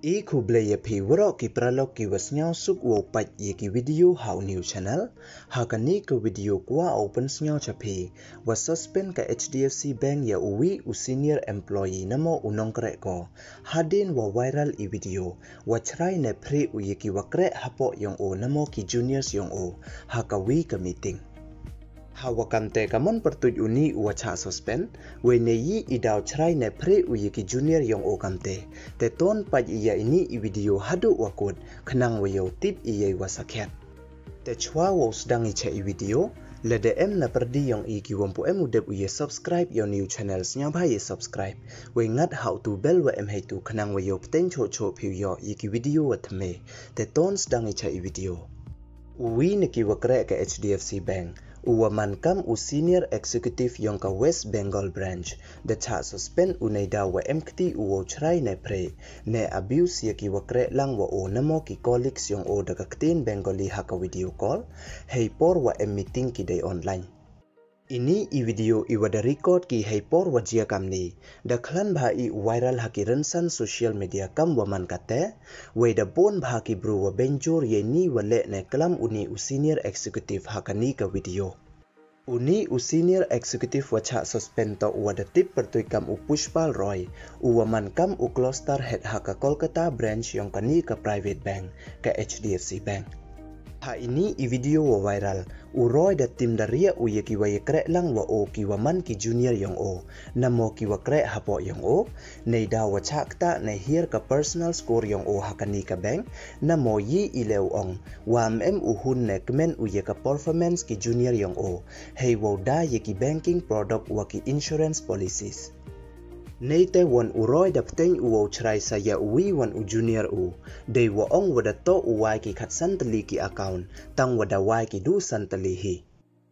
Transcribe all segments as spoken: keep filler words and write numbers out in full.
I khublei ya phi waroh ki paralok ki wa sngewsuk wow pait ya ki video ha u new channel. Ha kani ka video kwah u pynsngew cha phi, wa suspend ka H D F C Bank ya u wi u senior employee namo u nongkreh ko. Hadien wa viral i video, wa chrai ne phre u ya ki wa kreh hapoh yong o namo ki juniors yong o, ha ka wi ka meeting. Ha wa kamte ka mon pyrtuit u ni u wa chah suspend, wei ne yi i daw chrai ne phre u ya ki junior yong o kamte. Te ton pait i ya ini i video haduh wa kut, khnang wa yow tip i ya i wa sakhiat. Te chwa wow sdang i cha i video, lada em na pyrdi yong i ki wam pu em u dep u ya subscribe ya u new channel, sngewbha ya subscribe. Wei ngat ha u tu bell wa em hei tu khnang wa yow pteng choh choh phi u yoh ya ki video wa thymme. Te ton sdang i cha i video. U wi na ki wa kreh ka H D F C Bank, u wa man kam u senior executive yong ka West Bengal branch, da chah suspend u nei daw wa em kti u wow chrai ne phre, ne abuse ya ki wa kreh lang wa o namo ki colleagues yong o da ka ktien Bengali ha ka video call, hei por wa em meeting ki dei online. Ini i video i wa da record ki hei por wa jia kamni, da khlan bha i u viral ha ki rynsan social media kam wa man kate, wei da bun bha ki bru wa benjur ya ini wa leh ne klam u ni u senior executive ha kani ka video. U ni u senior executive wa chah suspend toh u wa da tip pyrtuit kam u Pushpal Roy, u wa man kam u cluster head ha ka Kolkata branch yong kani ka private bank, ka H D F C Bank. Ha ini i video wa viral, u Roy da tim da riah u ya ki wa ya kreh lang wa o ki wa man ki junior yong o, namo ki wa kreh hapoh yong o, nei daw wa chah ktah ne hiar ka personal score yong o ha kani ka bank, namo yi i le u ong, wa em em u hun ne kmen u ya ka performance ki junior yong o, hei wow da ya ki banking product wa ki insurance policies. Nei te wan u Roy da pteng u wow chrai sa ya u wi wan u junior u, dei wa ong wa da toh u wai ki khat san tylli ki account, tang wa da wai ki du san tylli hi.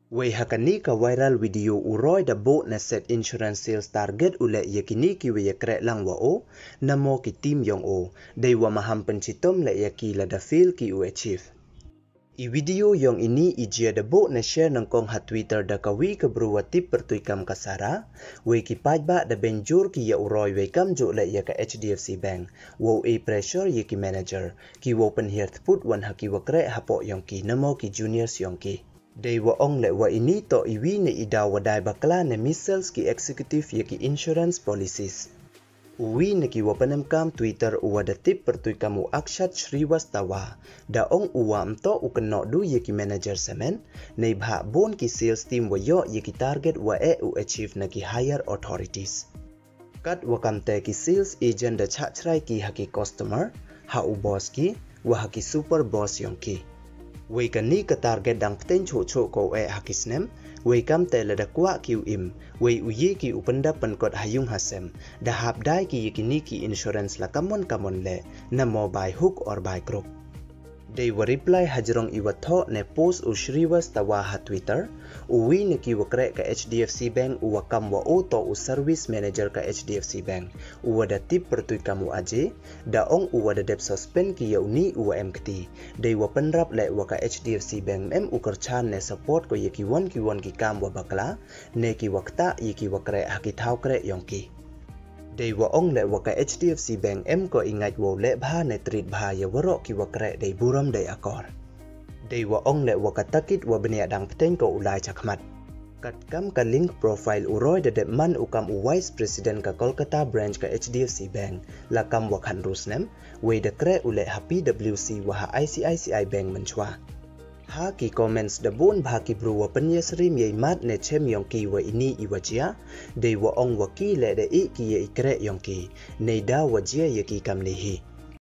Wei ha kani ka viral video u Roy da buh ne set insurance sales target u leh ya kini ki wa ya kreh lang wa o, namo ki team yong o, dei wa maham pynchitom leh ya ki lada fail ki u achieve. I video yong ini i jia da buh ne share nyngkong ha Twitter da ka wi ka bru wa tip pyrtuit kam ka Sara, wei ki paidbah da benjur ki ya u Roy wei kamjooh leh ya ka H D F C Bank, wow e pressure ya ki manager, ki wow pynhiar thput wan ha ki wa kreh hapoh yong ki namo ki juniors yong ki. Dei wa ong leh wa ini toh i wi ne i daw wa dai bakla ne measles ki executive ya ki insurance policies. U wi na ki wa pynemkam Twitter u wa da tip pyrtuit kam u Akshat Shrivastava, da ong u wa ym toh u kynnoh du ya ki manager samen, neibhah bun ki sales team wa yoh ya ki target wa eh u achieve na ki higher authorities. Kat wa kamte ki sales agent da chah chrai ki ha ki customer, ha u boss ki, wa ha ki super boss yong ki. Wei kani ka target dang pteng choh choh ko u eh ha ki snem, wei kamte lada kwah ki u im, wei u ye ki u pyndap pynkot ha yung ha sem, da hap dai ki ya kini ki insurance la kamon kamon leh, namo by hook or by crook. Dei wa reply hajrong i wa thoh ne post u Shrivastava ha Twitter, u wi na ki wa kreh ka H D F C Bank u wa kam wa u toh u service manager ka H D F C Bank, u wa da tip pyrtuit kam u Ajay, da ong u wa da dep suspend ki ya u ni u wa em kti. Dei wa pynrap leh wa ka H D F C Bank em u kyrchan ne support ko ya ki won ki won ki kam wa bakla, ne ki wa ktah ya ki wa kreh ha ki thaw kreh yong ki. Dei wa ong leh wa ka H D F C Bank em ko i ngait wow leh bha ne treat bha ya waroh ki wa kreh dei burom dei akor. Dei wa ong leh wa ka takit wa bniah dang pteng ko u lai chakhmat. Kat kam ka link profile u Roy da dep man u kam u Vice President ka Kolkata branch ka H D F C Bank, la kam wa khatynru snem, wei da kreh u leh ha P W C wa ha I C I C I Bank mynchwa. Ha ki comments da bun bha ki bru wa pynyasrim ya i mat ne chem yong ki wa ini i wa jia, dei wa ong wa ki leh da ih ki ya i kreh yong ki, nei daw wa jia ya ki kamni hi.